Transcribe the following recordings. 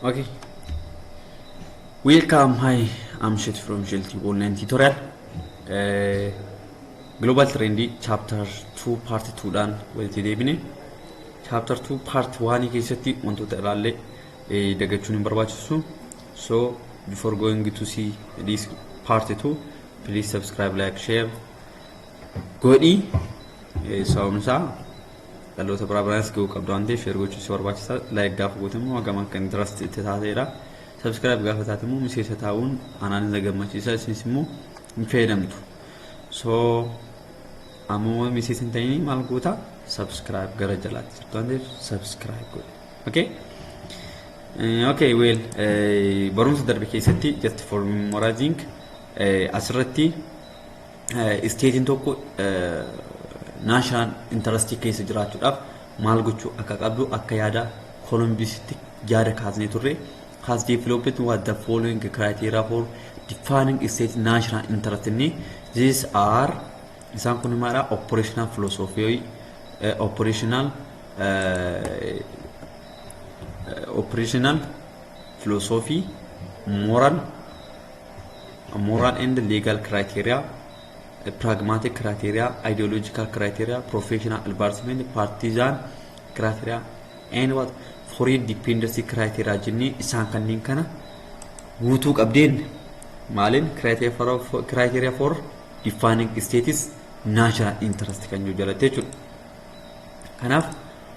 Okay. Welcome. Hi, I'm Shet from Shelty Online Tutorial. Global Trend Chapter 2 Part 2 dhaan walitti deebine. Chapter 2 Part 1 keessatti wantoota ilaalle dagachuun hin barbaachisu. So before going to see this part 2, please subscribe, like, share godhi. Sababni isaa dhaloota biraa biraanis gahuu qabdu waan ta'eef share gochuun si barbaachisa. Like gaafa goote immoo hagam akka interest itti taateedha. Subscribe gaafa taate immoo miseensa taa'uun anaan na gammachiisa, isinis immoo hin fayyadamtu. So ammoo miseensa hin ta'in maal goota? Subscribe gara jalaatti jirtu waan ta'eef subscribe godhi. Okay? Okay, well, barumsa darbe keessatti, just for memorizing, asirratti stateiin tokko national interest keessa jiraachuudhaaf maal gochuu akka qabdu akka yaada Columbisitti yaada kaasnee turre. Has developed what the following criteria for defining state national interest. Inni these are, isaan kun maadha? Operational philosophy, operational philosophy, moral and legal criteria, pragmatic criteria, ideological criteria, professional advancement, partisan criteria and what foreign dependency criteria jennee isaan kanneen kana guutuu qabdeen maaliin criteria for defining states national interest kan jiru jalatti jechuudha. Kanaaf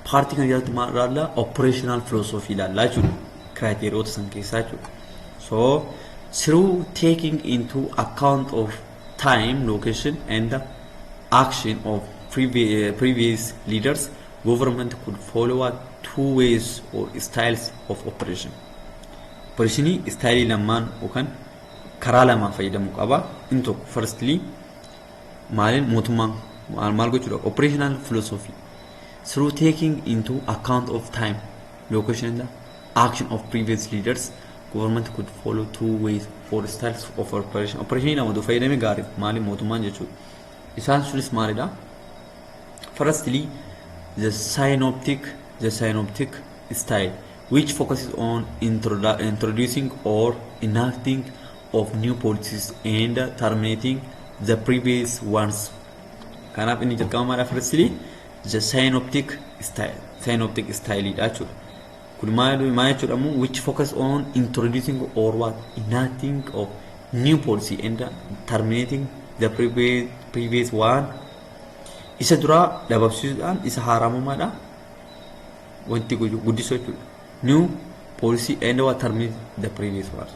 partii kana jalatti maal ilaalla? Operational philosophy ilaallaa jechuudha. Criteriaoota san keessaa jechuudha. So through taking into account of time, location and the action of previous leaders, government could follow two ways or styles of operation. Operationii styleii lamaan yookaan karaa lamaan fayyadamuu qaba. Inni tokko, firstly, maaliin mootummaan maal maal gochuudha? Operational philosophy, through taking into account of time, location and the action of previous leaders, government could follow two ways or styles of operation. Operation lamatu fayyadame gaarii maaliin mootummaan jechuudha. Isaan sunis maalidha? Firstly, the synoptic style, which focuses on introducing or enacting of new policies and terminating the previous ones. Kanaaf inni jalqaba maadha? Firstly, the synoptic style, synoptic style dha jechuudha. Kun maal maal jechuudha immoo? Which focus on introducing or what enacting of new policy and terminating the previous one. Isa duraa dhabamsiisuudhaan isa haaraa wanti guddisuu jechuudha. New policy and what terminate the previous one.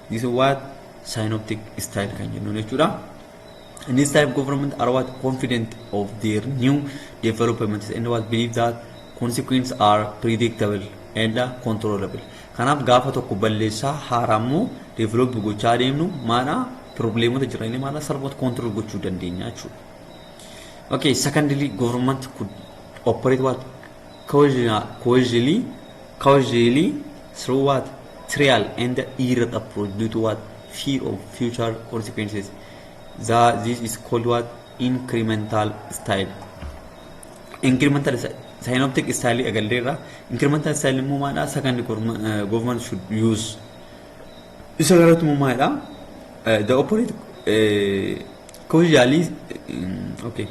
This is what synoptic style kan jennuun jechuudha. In this type, government are what confident of their new developments and what believe that consequences are predictable and controllable. Kanaaf gaafa tokko balleessaa haaraa immoo develop gochaa deemnu maadha, problemota jiran maadha, salphumatti control gochuu dandeenya jechuudha. Okay, secondly, government could operate what cautiously through what trial and error approach due to what fear of future consequences. That this is called what incremental style. Incremental synoptic style agalleerra. Incremental style immoo maadha? Second government should use. Isa kanatti immoo maalidha? The operate cautiously, okay,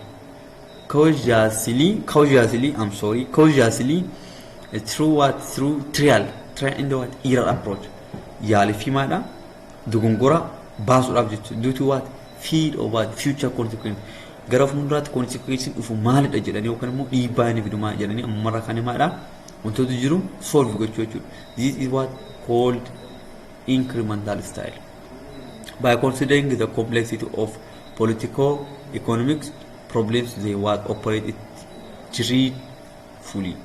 cautiously, I'm sorry, cautiously through what through trial and what error approach. Yaalii fi maadha, dogongora baasuudhaaf jechuudha. Due to what fear of what future consequence. Gara fuulduraatti consequence dhufu maalidha jedhanii yookaan immoo dhiibbaa inni fidu maal jedhanii ammarraa kan maadha, wantoota jiru solve gochuu jechuudha. This is what called incremental style. By considering the complexity of political economics problems, they what operate it dreadfully.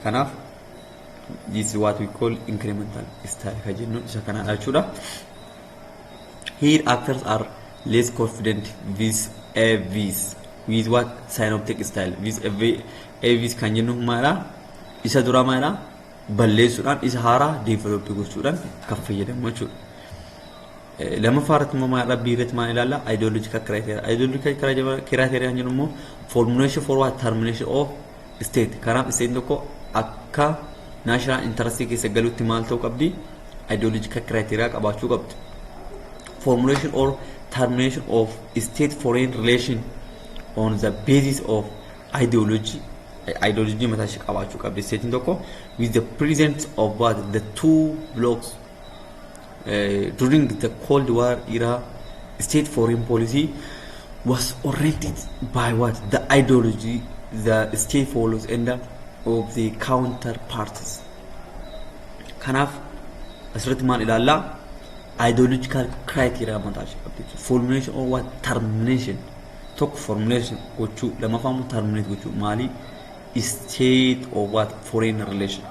Kanaaf this is what we call incremental style kan jennu isa kanadha jechuudha. Here actors are less confident with AVs with what synoptic style. With AVs kan jennu maadha? Isa dura maadha, balleessuudhaan isa haaraa develop gochuudhaan kan fayyadamu jechuudha. Lammaffaa irratti immoo maal biirratti maal ilaalla? Ideological criteria. Ideological criteria kan jennu immoo formulation for what termination of state. Kanaaf state tokko akka National interest keessa galutti maal ta'uu qabdi? Ideological criteria qabaachuu qabdi. Formulation or termination of state foreign relation on the basis of ideology, ideology mataa ishee qabaachuu qabdi statein tokko. With the presence of what? The two blocks during the Cold War era, state foreign policy was oriented by what? The ideology the state follows and the, of the counterparts. Kanaaf asirratti maal ilaallaa? Ideological criteria mataa ishee qabdi jechuudha. Formulation or what? Termination. Tokko formulation gochuu, lammaffaa immoo terminate gochuu. Maali? State or what? Foreign relation.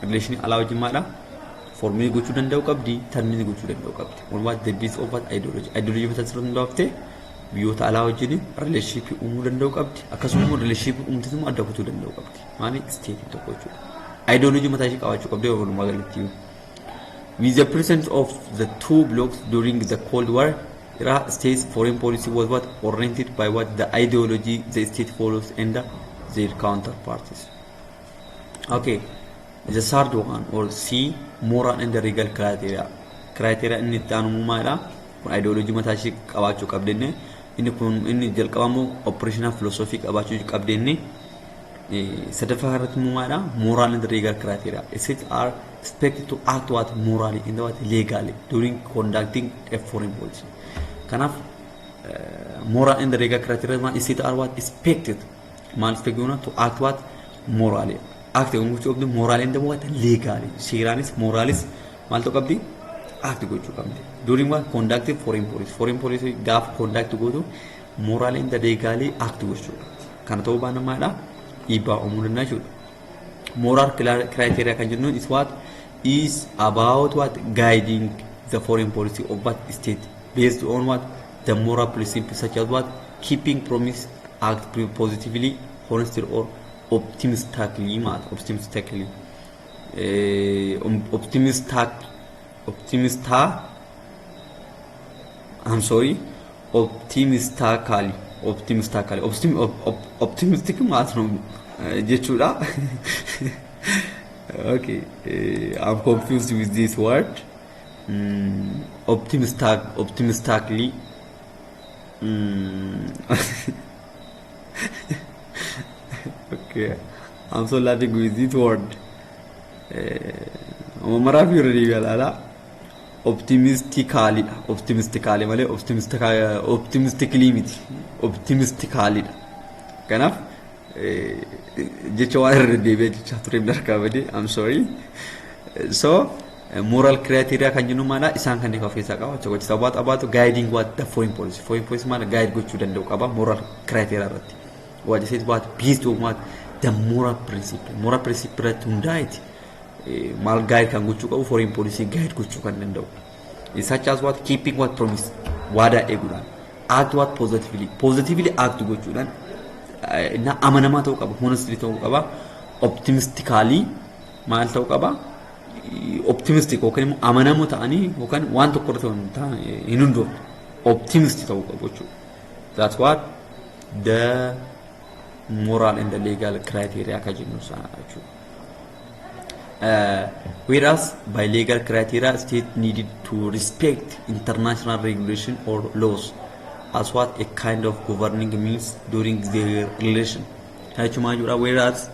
Relation alaa wajjin maadha? Formulate gochuu danda'u qabdi, terminate gochuu danda'u qabdi. On what? The base of what? Ideology. Ideology mataa isirratti hundaa'uftee biyyoota alaa wajjin relationship uumuu danda'u qabdi. Akkasuma immoo relationship uumtee immoo adda kutuu danda'u qabdi. Maali? State tokko jechuudha. Ideology mataa ishee qabaachuu qabdi walumaa galatti. With the presence of the two blocks during the Cold War era, states foreign policy was what? Oriented by what? The ideology the state follows and their counterparties. Okay, the third one or C, moral and the legal criteria. Criteria inni itti aanu maalidha? Kun ideology mataa ishee qabaachuu qabdenne. Inni kun inni jalqabamu operational philosophy qabaachuu qabdenne. Sadaffaa irratti immoo maalidha? Moral and legal criteria. States are expected to act what? Morally and what? Legally during conducting a foreign policy. Kanaaf moral and legal criteria maal? States are what? Expected, maal expect goona? To act what? Morally. Act gochuu qabdi morally and what? Legally. Seeraanis moralis maal ta'uu qabdi? Act gochuu qabdi. During what? Conducting foreign policy. Foreign policy gaafa conduct gootu morally and legally act gochuudha. Kana ta'uu baannaan maalidha? Dhiibbaa uumuu danda'a jechuudha. Moral criteria kan jennuun is what? Is about what? Guiding the foreign policy of what? State based on what? The moral principles such as what? Keeping promise, act positively, honestly or optimistically ማለት optimistically, optimistic, optimista, I'm sorry, optimistically, optimistically, optimistic ማለት ነው jechuudha. Okay, I'm confused with this word. Optimistic, optimistically. Okay, I'm so laughing with this word. Maraaf yeroo deebi'a optimistically dha. Optimistically malee optimistically miti. Optimistically dha. Kanaaf jecha waan irra deebi'ee jechaa tureef darkaa badee, I'm sorry. So moral criteria kan jennu maala? Isaan kanneen of keessaa qaba. Gocha about about guiding what? The foreign policy. Foreign policy maala guide gochuu danda'u qaba moral criteria irratti. What is it? What? Based on what? The moral principle. Moral principle irratti hundaa'eeti. Maal guide kan gochuu qabu? Foreign policy guide gochuu kan danda'u. Such as what? Keeping what? Promise. Waadaa eeguudhaan. Act what? Positively. Positively act gochuudhaan na amanamaa ta'uu qaba. Honestly ta'uu qaba. Optimistically maal ta'uu qaba? Optimistic yookaan immoo amanamoo ta'anii yookaan waan tokko irratti hin hundoofne. Optimistic ta'uu qabu jechuudha. That's what the moral and the legal criteria ka jennu sana jechuudha. Whereas by legal criteria, state needed to respect international regulation or laws as what? A kind of governing means during their relation. Jechuun maal jechuudha? Whereas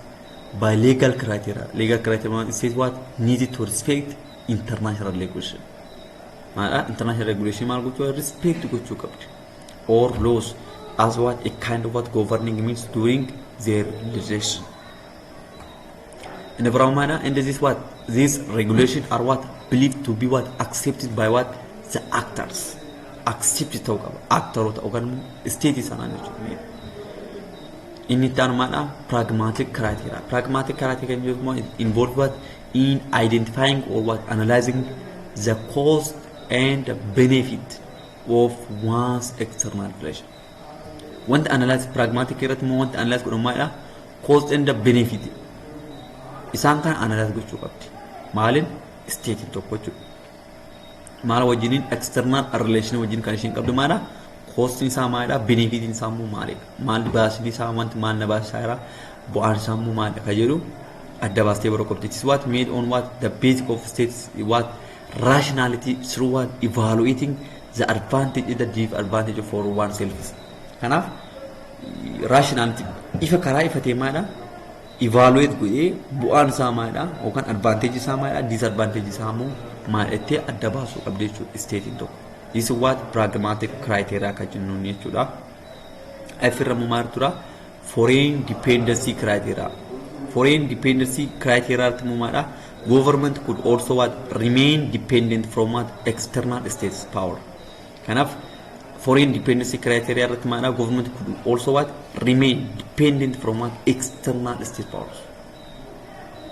by legal criteria, legal criteria state what? Needed to respect international regulation. Maadha? International regulation maal gochuu? Respect gochuu qabdi. Or laws as what? A kind of what? Governing means during their relation. In the Brahmana, and this is what? These regulation are what? Believed to be what? Accepted by what? The actors. Accepted ta'uu qaba. Actoroota yookaan immoo state sanaan jechuudha. Inni itti aanu maadha? Pragmatic criteria. Pragmatic criteria kan jedhamu involve what? In identifying or what? Analyzing the cost and benefit of one's external relation. Wanta analyze pragmatic irratti immoo wanta analyze godhamu maadha? Cost and benefit. Isaan kana analyze gochuu qabdi. Maaliin? State tokko jechuudha. Maal wajjiniin? External relation wajjin kan isheen qabdu maadha? Costiin isaa maalidha? Benefitiin isaa immoo maalidha? Maal baasiin isaa, wanti maal na baasisaa jira? Bu'aan isaa immoo maalidha? Kan jedhu Adda baastee baruu qabdi. It is what made on what the basic of states what rationality through what evaluating the advantage and the disadvantage for oneself. Kanaaf rationality ifa karaa ifa ta'e maadha? Evaluate godhee bu'aan isaa maalidha yookaan advantage isaa maalidha, disadvantage isaa immoo maal jettee adda baasuu qabdi jechuudha stateiin tokko. This is what pragmatic criteria kan jennuun jechuudha. F irra immoo maal tura? Foreign dependency criteria. Foreign dependency criteria irratti immoo maalidha? Government could also what remain dependent from what external states power. Kanaaf foreign dependency criteria irratti maalidha? Government could also what remain dependent from what external state powers.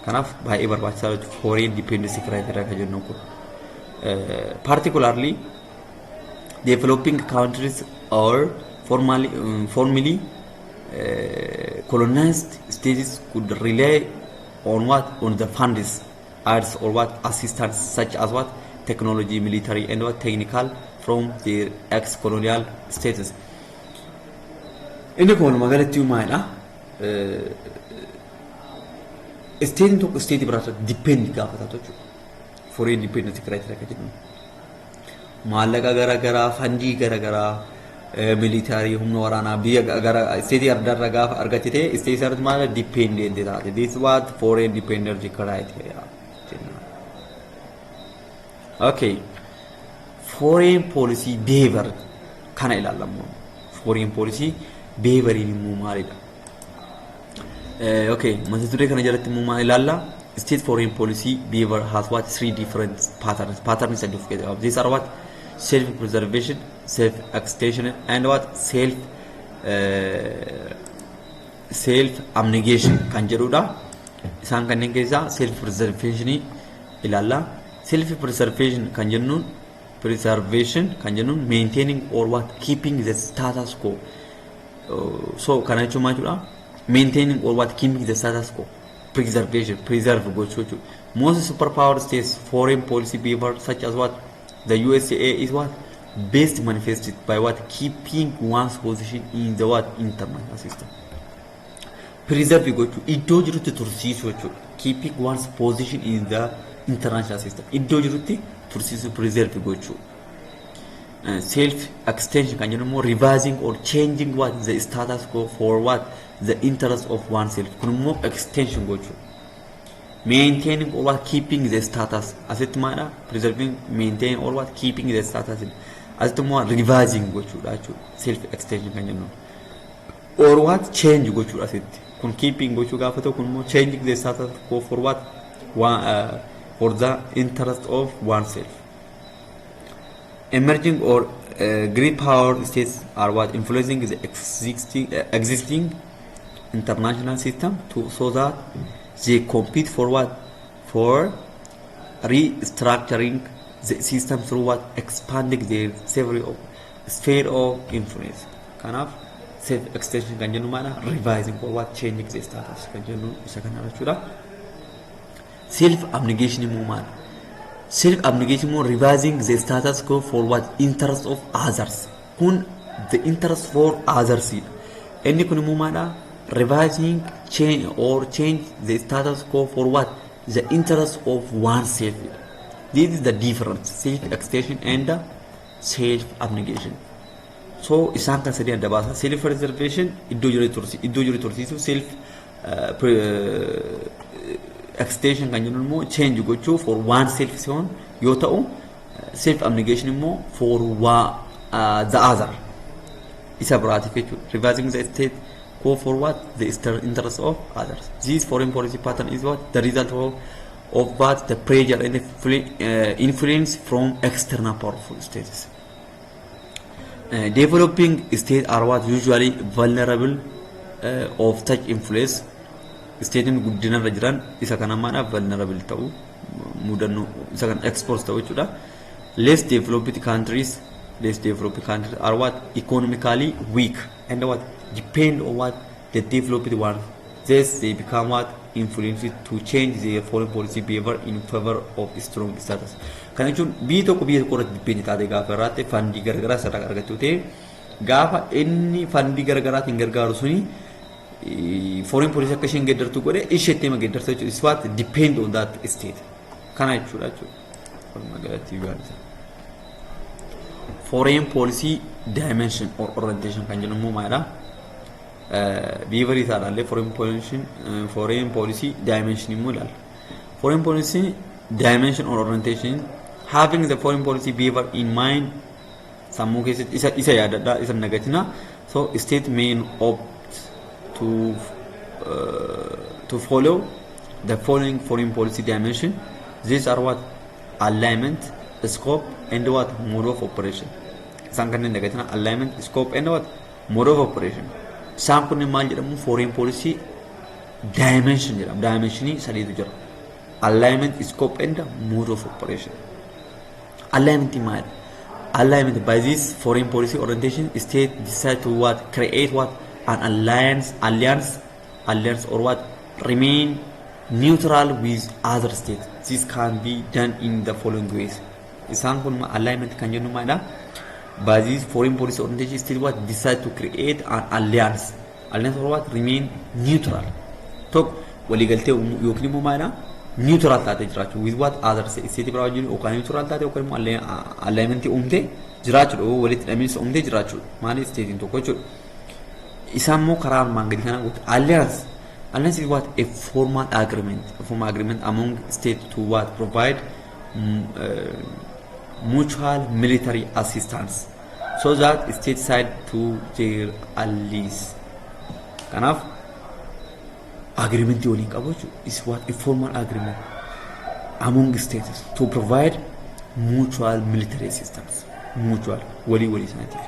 Kanaaf baay'ee barbaachisaa jechuudha foreign dependency criteria kan jennu kun. Particularly developing countries or formerly colonized states could rely on what on the funds, aids or what assistance such as what technology, military and what technical from their ex-colonial states. Inni kun walumaa galatti maalidha? Stateiin tokko stateii biraa irratti depend gaafa taatu jechuudha. Foreign dependency criteria kan jedhamu. Maallaqa garaagaraa, fundii garaagaraa, military, humna waraanaa biyya gara stateii adda irraa gaafa argatte ta'e, stateii irratti maal dependent taate. This is what foreign dependency criteria jenna. Okay. Foreign policy behavior kana ilaalamu. Foreign policy behavioriin immoo maalidha? Okay, mata duree kana jalatti immoo maal ilaalla? State foreign policy behavior has what three different patterns. Patterns sadii of keessaa qaba. These are what self preservation, self extension and what self abnegation kan jedhudha. Isaan kanneen keessaa self preservation ilaalla. Self preservation kan jennuun, preservation kan jennuun maintaining or what keeping the status quo. So kana jechuun maal jechuudha? Maintaining or what keeping the status quo. Preservation, preserve gochuu jechuudha. Most superpower states foreign policy behavior such as what the USA is what best manifested by what keeping one's position in the what international system. Preserve gochuu, iddoo jirutti tursiisuu jechuudha. Keeping one's position in the international system. Iddoo jirutti tursiisuu, preserve gochuu. Self extension kan jennu immoo revising or changing what the status quo for what the interest of oneself. Kun immoo extension gochuu. Maintaining or what keeping the status. Asitti maalidha? Preserving, maintaining or what keeping the status. Asitti immoo revising gochuudha jechuudha. Self extension kan jennu. Or what change gochuudha asitti. Kun keeping gochuu gaafa ta'u, kun immoo changing the status quo for what one, for the interest of oneself. Emerging or great power states are what influencing the existing international system to so that they compete for what for restructuring the system through what expanding their sphere of influence. Kanaaf self extension kan jennu maala? Revising or what changing the status kan jennu isa kana jechuudha. Self abnegation immoo maala? Self abnegation immoo revising the status quo for what interest of others. Kun the interest for others. Inni kun immoo maala? Revising change or change the status quo for what the interest of oneself. This is the difference, self extension and self abnegation. So isaan kan sadii adda baasa. Self preservation iddoo jiru tursiisu, self extension kan jennu immoo change gochuu for one self ሲሆን yoo ta'u, self abnegation immoo for the other, isa biraatiif jechuudha. Revising the state quo for what the interest of others. This foreign policy pattern is what the result of what the pressure and influence from external powerful states. Developing states are what usually vulnerable of such influence. Statein guddinarra jiran isa kana maadha vulnerable ta'u, mudannoo isa kana expose ta'u jechuudha. Less developed countries are what economically weak and what depend on what the developed ones. Thus they become what influenced to change their foreign policy behavior in favor of strong status. Kana jechuun biyyi tokko biyya tokko irratti depend taate gaafa irraatti fundii garagaraa sarara argachuu ta'e, gaafa inni fundii garagaraatiin gargaaru suni Foreign policy akka isheen geeddartu godhe isheetti hima geeddartu jechuudha. Is what depend on that state. Kana jechuudha jechuudha. Walumaa galatti yaada. Foreign policy dimension or orientation kan jennu immoo maalidha? Behavior isaadhaallee foreign policy dimension immoo ilaalla. Foreign policy dimension or orientation, having the foreign policy behavior in mind, sammuu keessatti isa yaadadha, isa nagatina. So state may opt to follow the following foreign policy dimension. These are what? Alignment, scope and what? Mode of operation. Isaan kanneen dagatina: alignment, scope and what? Mode of operation. Isaan kunneen maal jedhamu? Foreign policy dimension jedhamu. Dimensionii sadiitu jira: alignment, scope and mode of operation. Alignment maal? Alignment: by this foreign policy orientation, state decide to what? Create what? An alliance or what? Remain neutral with other states. This can be done in the following ways. Isaan kun alignment kan jennu maalidha? By this foreign policy orientation, state what? Decide to create an alliance or what? Remain neutral. Tokko waliigaltee yookiin immoo maalidha? Neutral taatee jiraachuu with what? Other state biraa wajjin yookaan neutral taatee yookaan immoo alignmentii uumtee jiraachuudha, walitti hidhamiinsa uumtee jiraachuudha maali statein tokko jechuudha. Isaan immoo karaa armaan gadii kanaan gootu. Alliance is what? A formal agreement among state to what? Provide mutual military assistance so that state side to their allies. Kanaaf agreementii waliin qabu jechuudha. Is what? A formal agreement among states to provide mutual military assistance, mutual walii walii isaaniitiif.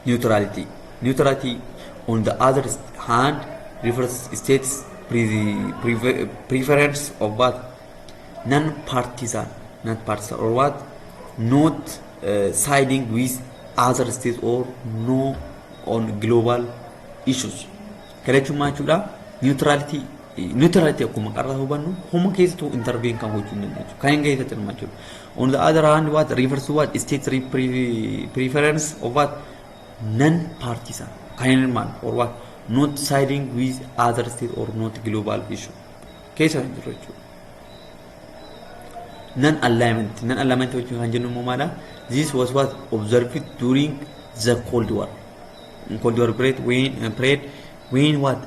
Neutrality. Neutrality, on the other hand, refers states preference of what? Non-partisan or what? Not siding with other states or no on global issues. Kana jechuun maal jechuudha? Neutrality akkuma qarraa hubannu homa keessattuu intervene kan gochuu hin dandeenyu. Kan hin keessatti hirmaachuu jechuudha. On the other hand, what refers to what? State preference of what? Non-partisan. Kan hin hirmaanne or what? Not siding with other state or not global issue. Keessa hin jiru jechuudha. Non-alignment. Non-alignment wajjin kan jennu immoo maala? This was what observed during the Cold War. Cold War period when what?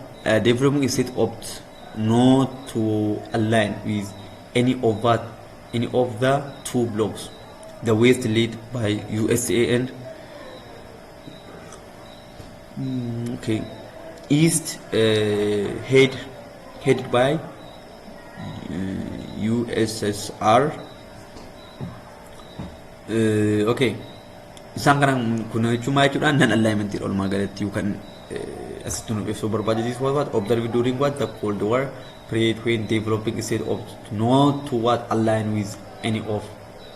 Developing state opt not to align with any of the two blocks, the West led by USA and okay, East headed by USSR. Okay, isaan kana kun jechuun maal jechuudha? Non alignment walumaa galatti yookaan asitti nuuf ibsuu barbaade. This was what observed during what? The Cold War period, when developing state opt not to what? Align with any of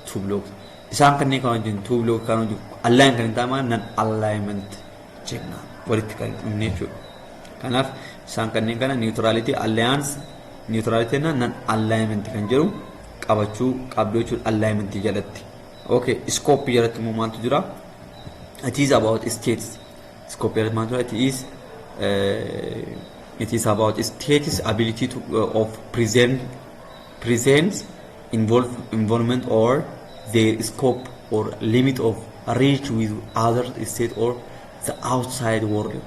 two blocks. Isaan kanneen kan wajjin, two block kan wajjin align kan hin taane non alignment jenna, walitti kan hin dhumne jechuudha. Kanaaf isaan kanneen kana neutrality, alliance, neutrality na non alignment kan jedhu qabachuu qabdu jechuudha alignment jalatti. Okay, scope jalatti immoo maaltu jira? It is about states. Scope jalatti maaltu jira? It is about states' ability to of present presence, involvement or their scope or limit of reach with other state or the outside world.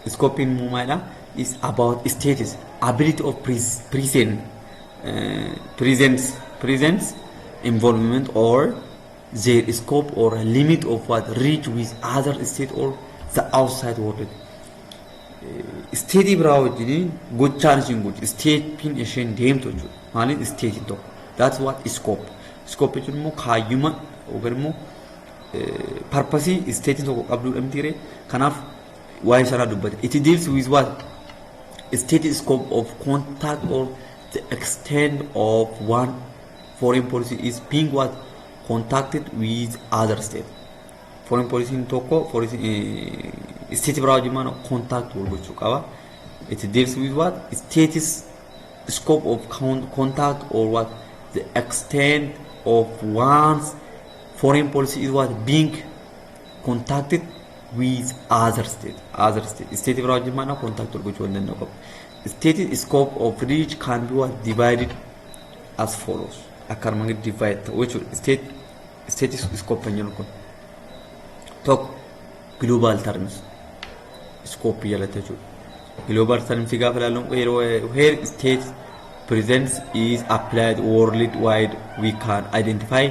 Scope immoo maalidha? Is about states ability of presence, involvement or their scope or limit of what? Reach with other state or the outside world. Stateii biraa wajjiniin gochaan isheen gochu, stateiin isheen deemtu jechuudha. Maaliin stateiin tokko? That's what scope. Scope jechuun immoo kaayyuma yookaan immoo purposeii stateiin tokko qabduudha mitiiree? Kanaaf waa'ee sanaa dubbate. It deals with what? State scope of contact or the extent of one foreign policy is being what? Contacted with other state. Foreign policy tokko foreign state biraa wajjin maal contact wal gochuu qaba. It deals with what? State's scope of contact or what? The extent of one's foreign policy is what? Being contacted with other state. Other state. State biraa wajjin maana contact wal gochuu waan danda'u qabu. State scope of reach can be what divided as follows. Akka armaan gadi divide ta'u jechuudha. State scope kan jennu kun tokko global terms scope jalatti jechuudha. Global terms gaafa ilaallu, yeroo where state presence is applied worldwide, we can identify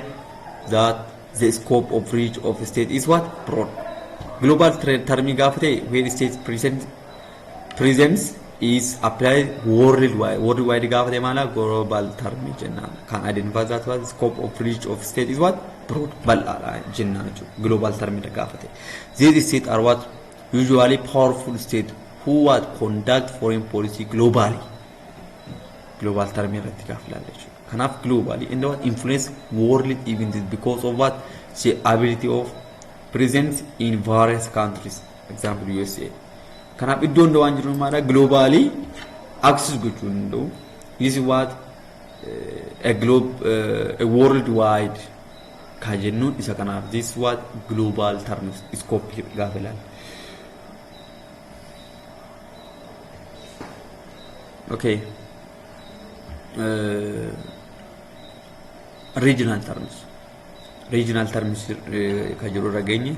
that the scope of reach of state is what broad. Global term gaafa ta'e, where state presence is applied worldwide, worldwide gaafa ta'e maala global term jennaan, kan identify that what scope of reach of state is what broad, bal'aadha jennaan jechuudha global term gaafa ta'e. These states are what usually powerful state who what conduct foreign policy globally. Global term irratti gaafa ilaalle jechuudha. Kanaaf globally and what influence world events because of what the ability of presence in various countries, example USA. Kanaaf iddoo hunda waan jiru maadha globally access gochuu hin danda'u. This is what a globe a worldwide kan jennuun isa kanaaf. This is what global terms scope gaafa ilaalle. Okay. Regional terms. Regional terms kan jiru irra geenye,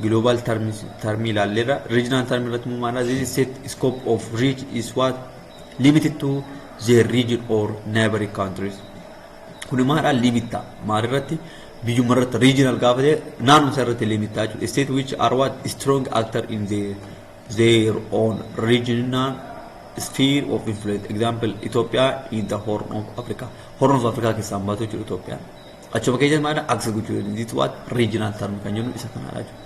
global terms termii ilaalleerra. Regional term irratti immoo maal, this state scope of reach is what limited to the region or neighboring countries. Kun maadha limit ta'a maal irratti, biyyuma irratti. Regional gaafa ta'e naannoo isaa irratti limit ta'a jechuudha. State which are what strong actor in their own regional sphere of influence, example Ethiopia in the Horn of Africa. Horn of Africa keessaa baatu jechuudha Itoophiyaan. Achuma keessatti maadha access gochuu dandeettu. What regional term kan jennu isa kanaadha jechuudha.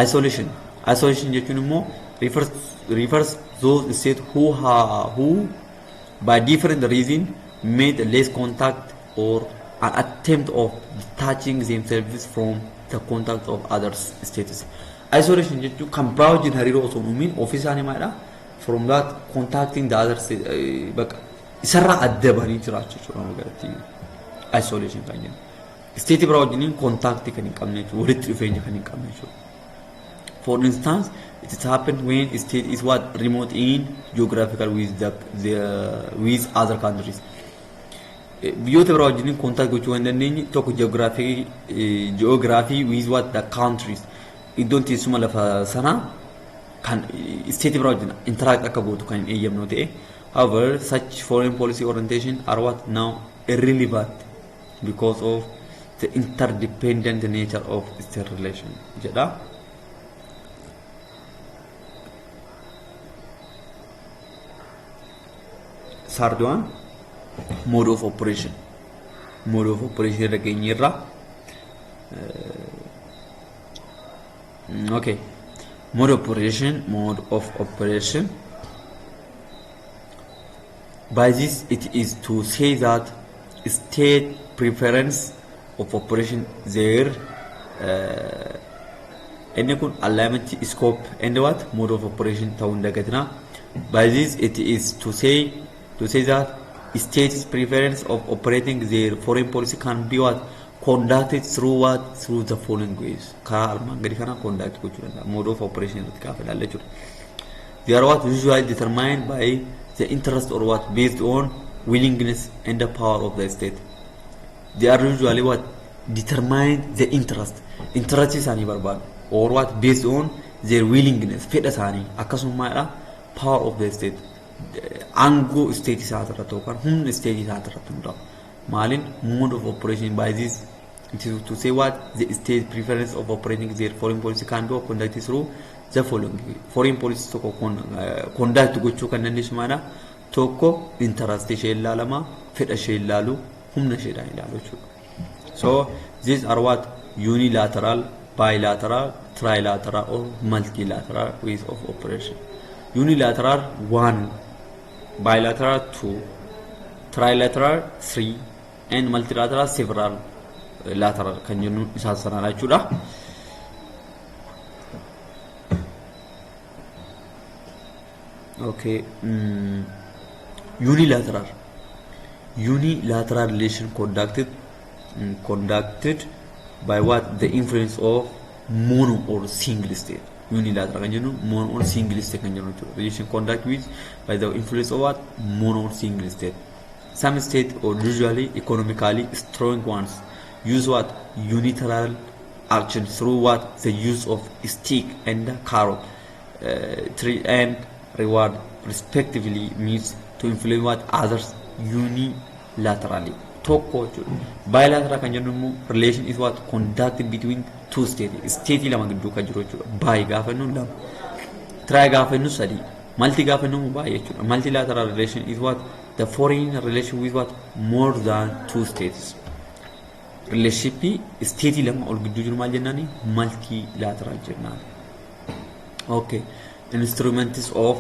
Isolation. Isolation jechuun immoo refers those states who by different reason made less contact or an attempt of detaching themselves from the contact of other states. Isolation jechuun kan biraa wajjin hariiroo osoo hin uumin ofii isaanii maadha from that contacting the other state, bakka isarraa adda bahanii jiraachuu jechuudha magaalattii isolation kan jennu. State biraa wajjiniin contact kan hin qabne jechuudha, walitti dhufeenya kan hin qabne jechuudha. For instance, it has happened when state is what remote in geographical with other countries. Biyyoota biraa wajjiniin contact gochuu kan dandeenye tokko geography with what the countries, iddoon teessuma lafa sanaa kan state biraa wajjin interact akka gootu kan hin eeyyamnu ta'e. However, such foreign policy orientation are what now irrelevant because of the interdependent nature of state relation jedha. Third one, mode of operation. Mode of operation irra geenyeerra. Okay, mode of operation. Mode of operation, by this it is to say that state preference of operation their inni kun alignment, scope and what mode of operation ta'uu hin dagatina. By this it is to say that states preference of operating their foreign policy can be what conducted through what through the following ways. Karaa armaan gadi kana conduct gochuu danda'a mode of operation irratti gaafa ilaalle jechuudha. They are what usually determined by the interest or what based on willingness and the power of the state. They are usually what determine the interest, interest isaanii barbaadu, or what based on their willingness, fedha isaanii, akkasumaadha power of the state, aangoo state isaa irratti yookaan humna state isaa irratti hundaa'u. Maaliin mode of operation, by this it is to say what the state preference of operating their foreign policy can be conducted through the following. Foreign policy tokko conduct gochuu kan dandeessu maadha tokko interest ishee ilaalama, fedha ishee ilaalu, humna isheedhaan ilaalu jechuudha. So these are what unilateral, bilateral, trilateral or multilateral ways of operation. Unilateral one, bilateral two, trilateral three and multilateral several lateral kan jennu isaan sanaadha jechuudha. Okay. Unilateral. Unilateral relation conducted by what the influence of mono or single state. Unilateral kan jennu mono or single state kan jennu jechuudha. Relation conduct with by the influence of what? Mono or single state. Some state or usually economically strong ones use what? Unilateral action through what? The use of stick and carrot, threat and reward respectively, means to influence what? Others unilaterally. Tokko jechuudha. Bilateral kan jennu immoo relation is what? Conducted between two states. State lama gidduu kan jiru jechuudha. Bi gaafa jennu lama. Tri gaafa jennu sadii. Multi gaafa jennu baay'ee jechuudha. Multilateral relation is what? The foreign relation with what? More than two states. Relationship state lama ol gidduu jiru maal jennaani? Multilateral jennaan. Okay. Instruments of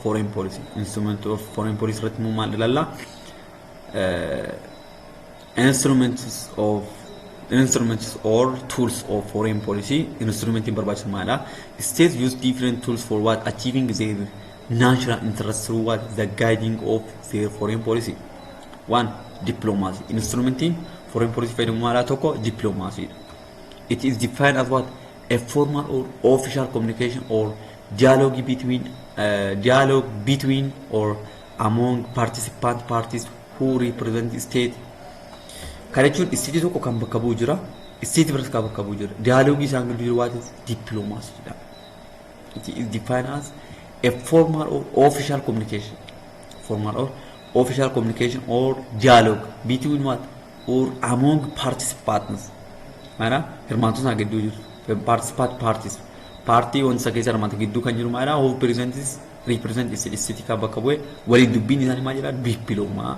foreign policy. Instrument of foreign policy irratti immoo maal ilaalla? Instruments or tools of foreign policy. Instrumentiin barbaachisu maalidha? States use different tools for what? Achieving their national interest through what? The guiding of their foreign policy. One, diplomacy. Instrumentiin foreign policy fayyadamu maalidha? Tokko diplomacy. It is defined as what? A formal or official communication or dialogue between or among participant parties who represent state. Kana jechuun state tokko kan bakka bu'u jira, state biras kan bakka bu'u jira. Dialogue isaan gidduu jiru what is diplomacy jedhama. It is defined as a formal or official communication. Formal or official communication or dialogue between what? Or among participants. Maana hirmaattota gidduu jiru. Participant parties. Paartii wanta keessa hirmaatan gidduu kan jiru maadha? Who represent state kan bakka bu'e waliin dubbiin isaanii maal jedhaa? Dippiloomaa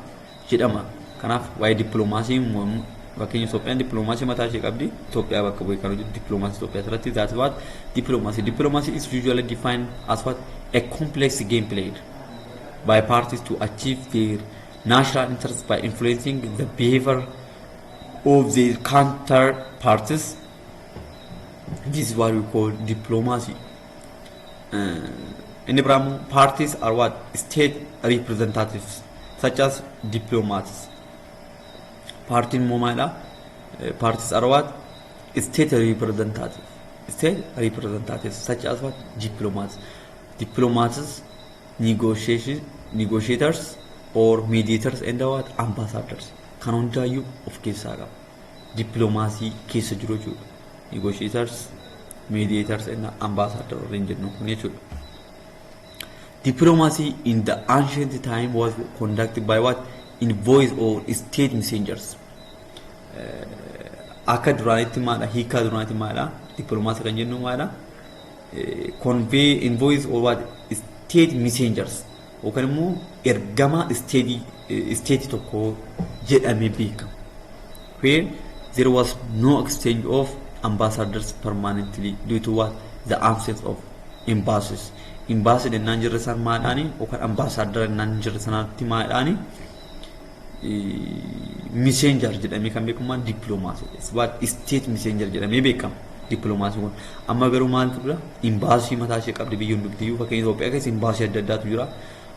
jedhama. Kanaaf waa'ee dippiloomaasii, fakkeenya Itoophiyaan dippiloomaasii mataa ishee qabdi. Itoophiyaa bakka bu'e kan hojjetu dippiloomaasii Itoophiyaa irratti, that's what diplomacy. Diplomacy is usually defined as what? A complex game played by parties to achieve their national interests by influencing the behavior of their counterparties. This is what we call diplomacy. Inni biraamu parties are what? State representatives such as diplomats. Partiin immoo maalidha? Parties are what? State representatives. State representatives such as what? Diplomats. Diplomats, negotiation, negotiators or mediators and what? Ambassadors. Kan hundaayyuu of keessaa qaba. Dippiloomaasii keessa jiru jechuudha. Negotiators, mediators and ambassador warreen jennu kun jechuudha. Diplomacy in the ancient time was conducted by what? Envoys or state messengers. Akka duraanitti maadha? Hiikaa duraanitti maadha? Dippiloomaasii kan jennu maadha? Convey envoys or what? State messengers yookaan immoo ergama state tokko jedhamee beekama. Where there was no exchange of ambassadors permanently due to what? The absence of embassies. Embassy jennaan jirre isaan maadhaani yookaan ambassador jennaan jirre sanaatti maadhaani messenger jedhamee kan beekamu dippiloomaasii. What? State messenger jedhamee beekama. Dippiloomaasii kun amma garuu maaltu jira? Imbaasii mataa ishee qabdi biyya hundumtiyyuu. Fakkeenya Itoophiyaa keessa imbaasii adda addaatu jira.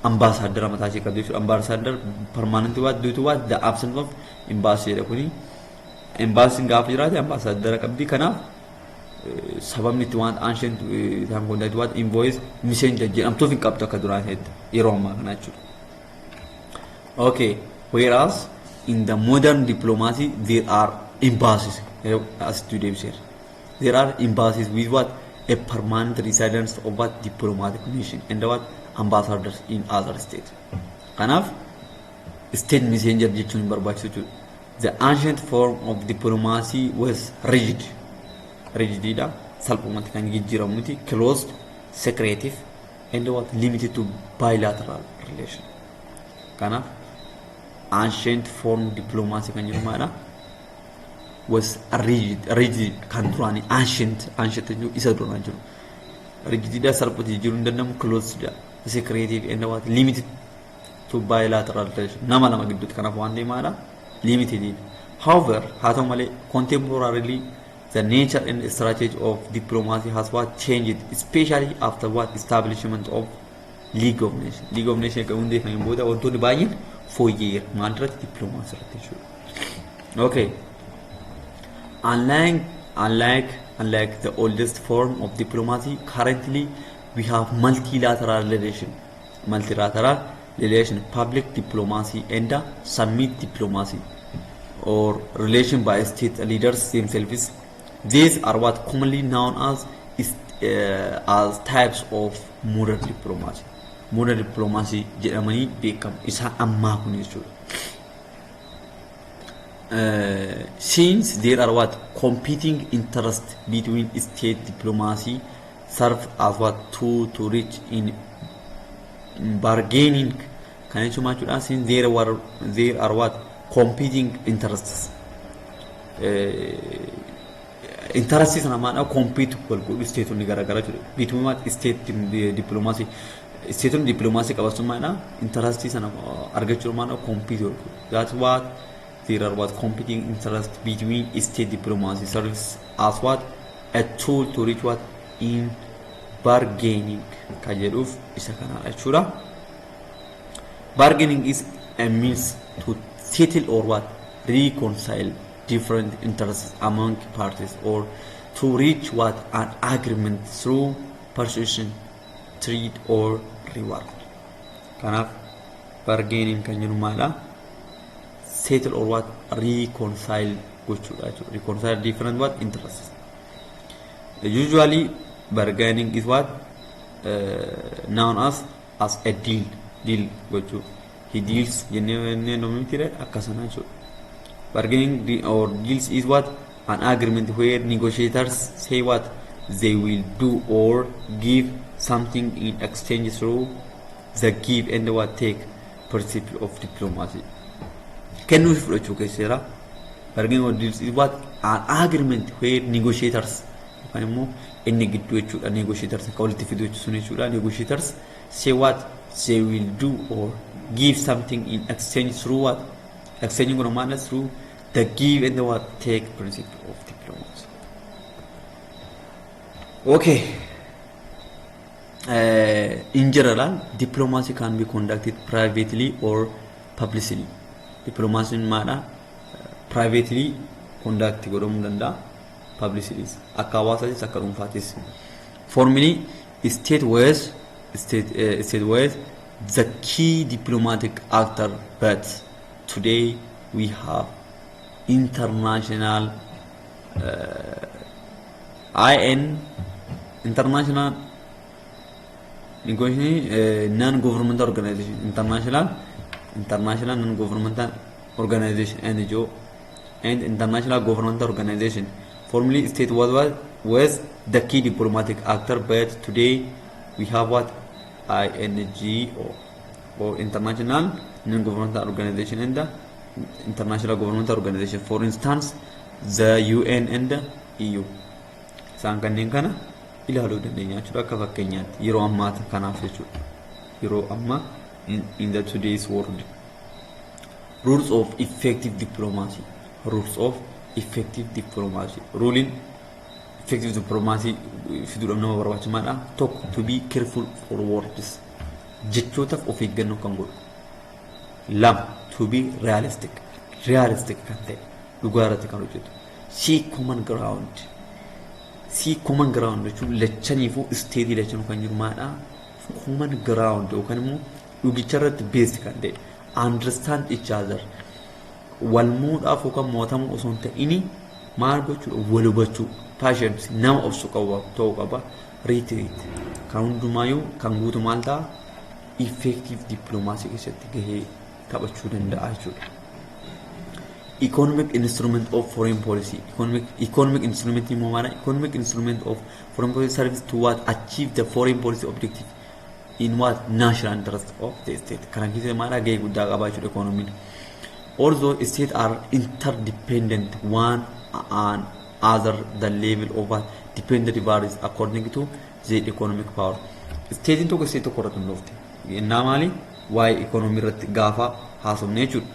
Ambaasaadara mataa ishee qabdi jechuudha. Ambaasaadar permanent what? Due to what? The absence of embassy jedha kuni. Embaasiin gaafa jiraate ambaasaadara qabdi. Kanaaf sababni itti waan ancient time conduct what? Envoys, messenger jedhamtuuf hin qabdu akka duraan yeroo ammaa kana jechuudha. Okay, whereas in the modern diplomacy there are embassies, asitti deebiseera. There are embassies with what? A permanent residence of what? Diplomatic mission and what? Ambassadors in other states. Kanaaf state messenger jechuun hin barbaachisu jechuudha. The ancient form of diplomacy was rigid. Rigididha. Salphumatti kan jijjiiramu miti. Closed, secretive and what? Limited to bilateral relation. Kanaaf ancient form diplomacy kan jedhu maalidha? Was rigid, rigid kan duraanii ancient jechuun isa duraan jiru. Rigididha, salphumatti jijjiiruu hin danda'amu, closed, secretive and what? Limited to bilateral relation. Nama lama gidduutti kanaaf waan deemaadha. Limited. However, haa ta'u malee, contemporarily the nature and strategy of diplomacy has what? Changed, especially after what? Establishment of League of Nations. League of Nations kan hundeeffameen booda wantoonni baay'een fooyyeera. Maal irratti? Diplomaasii irratti jechuudha. Okay. Unlike Unlike the oldest form of diplomacy, currently we have multilateral relation, public diplomacy and summit diplomacy or relation by state leaders themselves. These are what commonly known as types of modern diplomacy. Modern diplomacy jedhamanii beekamu isaan ammaa kun jechuudha. Since there are what competing interests between state, diplomacy serve as what tool to reach in bargaining. Kan jechuun maal jechuudha? Since there are what competing interests, interests sana maadha compete wal godhu stateonni garaagaraa jechuudha. Between what state diplomacy, stateonni diplomacy qabatu maadha interests sana argachuu maadha compete wal godhu. That's what there are what competing interests between state, diplomacy serves as what a tool to reach what in bargaining kan jedhuuf isa kanadha jechuudha. Bargaining is a means to settle or what reconcile different interests among parties or to reach what an agreement through persuasion, threat or reward. Kanaaf bargaining kan jennu maalidha? Settle or what reconcile gochuudha jechuudha. Reconcile different what interests. Usually bargaining is what known as a deal gochuu. He deals jennee namni tire akkasana jechuudha. Bargaining or deals is what an agreement where negotiators say what they will do or give something in exchange through the give and what take principle of diplomacy. Kennuu fi fudhachuu keessa jira. Bargaining or deals is what an agreement where negotiators yookaan immoo inni gidduu jechuudha, negotiators akka walitti fidu sun jechuudha. Negotiators say what they will do or give something in exchange through what exchange kun maal through the give and the what take principle of diplomacy. Okay. In general, diplomacy can be conducted privately or publicly. Diplomacy maadha? Privately conduct godhamuu danda'a. Publicly akka hawaasaatis akka dhuunfaatis. Formally, state was the key diplomatic actor, but today we have international IN international negotiation, non-governmental organization, international non-governmental organization, NGO, and international governmental organization. Formerly, state was the key diplomatic actor, but today we have what INGO or international non-governmental organization and the international governmental organization, for instance the UN and the EU. Isaan kanneen kana ilaaluu dandeenya jechuudha akka fakkeenyaatti yeroo ammaa kanaaf jechuudha. Yeroo ammaa in the today's world. Rules of effective diplomacy. Rules of effective diplomacy. Ruling effective diplomacy fiduudhaaf nama barbaachisaadha. Tokko, to be careful for words. Jechootaaf of eeggannoo kan godhu. Lama, to be realistic. Realistic kan ta'e dhugaa irratti kan hojjetu. Seek common ground. Seek common ground jechuun lachaniifuu state lachanuu kan jiru maadha? Common ground yookaan immoo dhugicha irratti based kan ta'e. Understand each other. Wal muudhaaf yookaan mo'atamuu osoo hin ta'ini maal gochuudha? Wal hubachuu. Patience, nama obsu qabu ta'uu qaba. Retreat. Kan hundumaayyuu kan guutu maal ta'a? Effective diplomacy keessatti gahee taphachuu danda'a jechuudha. Economic instrument of foreign policy. Economic instrument immoo maala? Economic instrument of foreign policy service to what achieve the foreign policy objective in what national interest of the state. Kana keessatti maala gahee guddaa qaba jechuudha economiin. Although states are interdependent one on other, the level of what dependent varies according to their economic power. Statein tokko state tokko irratti hundoofte. Innaa maali? Waa'ee economy irratti gaafa haasofne jechuudha.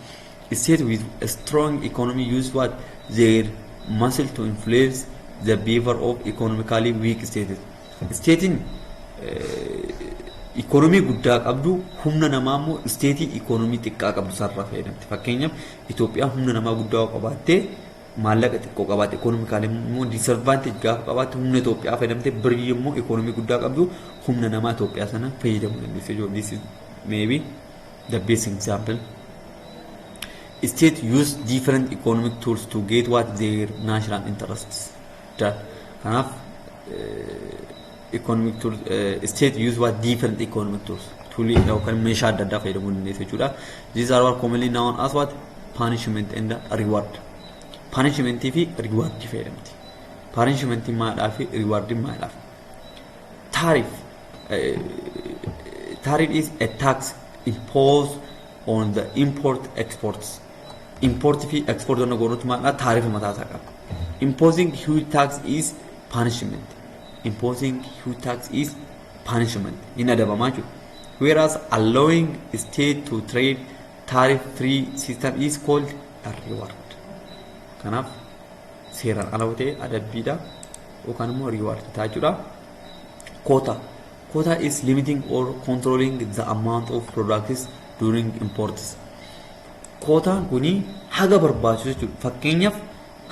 State with a strong economy use what their muscle to influence the behavior of economically weak states. Statein economy guddaa qabdu humna namaa immoo state economy xiqqaa qabdu sarara fayyadamte. Fakkeenyaaf, Itoophiyaan humna namaa guddaa qabaattee Maallaqa xiqqoo qabaatte, economically immoo disadvantage gaafa qabaatte, humna Itoophiyaa fayyadamte, birrii immoo economy guddaa qabdu, humna namaa Itoophiyaa sana fayyadamuu dandeesse jechuudha. This is maybe the best example. State use different economic tools to get what their national interests done. Kanaaf economic tools, state use what different economic tools, toolii yookaan meeshaa adda addaa fayyadamuu dandeesse jechuudha. These are what commonly known as what punishment and reward. Punishmentii fi reward fayyadamti. Punishmentii maadhaa fi reward maadhaaf? Tariff. Tariff is a tax imposed on the import exports. Import fi export wanna goonutti maadhaa taarifa mataa isaa qaba. Imposing huge tax is punishment. Imposing huge tax is punishment. Hin adabamaa jechuudha. Whereas allowing state to trade tariff free system is called a reward. Kanaaf seeraan ala ta'e adabbiidha yookaan immoo reward ta'a jechuudha. Quota. Quota is limiting or controlling the amount of products during imports. Quotaan kuni haga barbaachisu jechuudha. Fakkeenyaaf,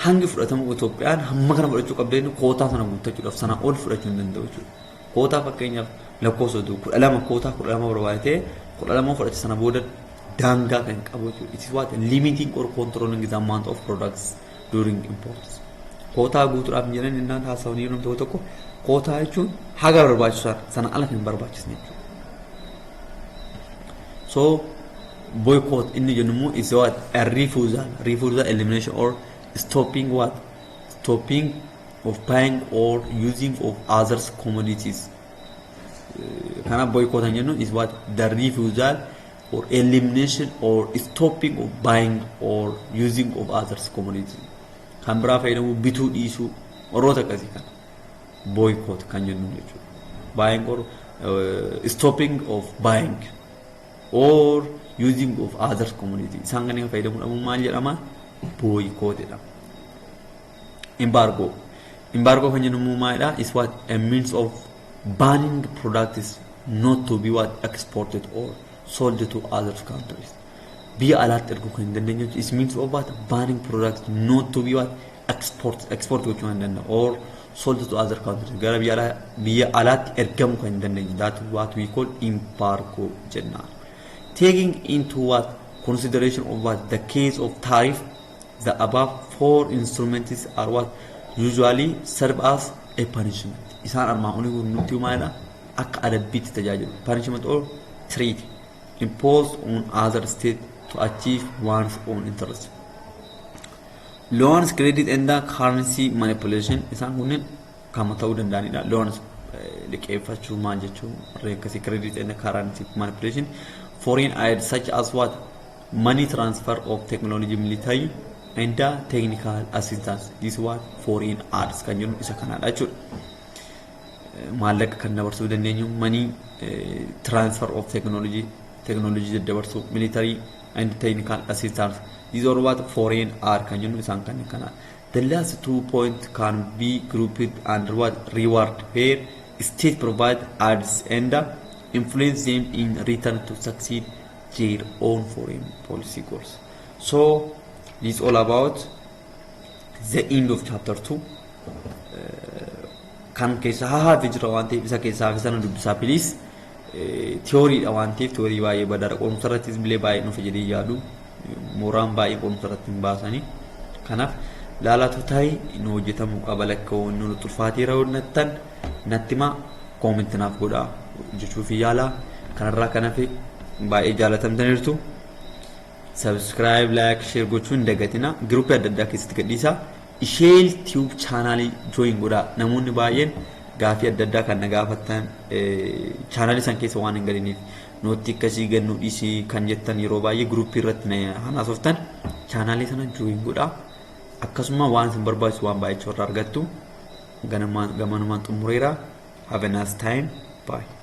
hangi fudhatamu Itoophiyaan hamma kana fudhachuu qabdeen quotaa sana guuttachuudhaaf sana ol fudhachuu hin danda'u jechuudha. Quotaa fakkeenyaaf lakkoofsa 12, quotaa 12 barbaadee 12 fudhate, sana booda daangaa kan qabu jechuudha. It is what limiting or controlling the amount of products during imports. Quotaa guutuudhaaf hin jedhan innaan haasawanii yeroo tokko tokko quotaa jechuun haga barbaachisu sana ala kan hin barbaachisne jechuudha. So boycott inni jennu immoo is what a refusal, elimination or stopping, what stopping of buying or using of others commodities. Kanaaf boycott kan jennu is what the refusal or elimination or stopping of buying or using of others commodities. Kan biraa fayyadamu, bituu dhiisuu, warroota akkasii kana boycott kan jennu jechuudha. Buying or stopping of buying or using of other commodity, isaan kanneen fayyadamuu dhabuun maal jedhama? Boycott jedhama. Embargo. Embargo kan jennu immoo maalidha? Is what a means of banning products not to be what exported or sold to other countries. Biyya alaatti erguu kan hin dandeenye is means of what banning products not to be what export gochuu kan danda'u or sold to other countries, gara biyya alaatti ergamuu kan hin dandeenye, that what we call embargo jennaan. Taking into what consideration of what the case of tariff, the above four instruments are what usually serve as a punishment. Isaan armaan olii kun nutti maalidha? Akka adabbiitti tajaajilu. Punishment or threat imposed on other state to achieve one's own interest. Loans, credit and currency manipulation, isaan kunneen kama ta'uu danda'anidha. Loans liqeeffachuu maal jechuun warreen akkasii, credit and currency manipulation, foreign aid such as what money transfer of technology, military and technical assistance. This what foreign aids kan jennu isa kanaadha jechuudha. Maallaqa kan dabarsuu dandeenyu, money transfer of technology, technology daddabarsuu, military and technical assistance, these are what foreign aid kan jennu isaan kan kana. The last two point can be grouped under what reward, where state provide aids and influence them in return to succeed their own foreign policy goals. So this is all about the end of chapter 2. Kan keessa hafe jira waan ta'eef isa keessaa hafe sana dubbisaa, please. Theorydha waan ta'eef theory baay'ee badaadha. Qorumsa irrattis illee baay'ee nuuf jedhee yaadu, mooraan baay'ee qorumsa irratti hin baasanii. Kanaaf laalaatu ta'e nu hojjetamuu qaba. Lakkaa'uun nu ulfaatee raawwattan natti himaa, comment naaf godhaa, hojjechuuf yaalaa. Kanarraa kan hafe baay'ee jaalatamtaniirtu. Subscribe, like, share gochuu hin dagatina. Groupii adda addaa keessatti gadhiisaa. Isheel Tube channelii join godhaa. Namoonni baay'een gaafii adda addaa kan na gaafattan channelii san keessa waan hin galiniif, note akkasii gannuu dhiisii kan jettan, yeroo baay'ee groupii irratti na haasoftan, channelii sana join godhaa. Akkasuma waan isin barbaachisu waan baay'ee irraa argattu. Gamanumaan xumureera. Have a nice time. Bye.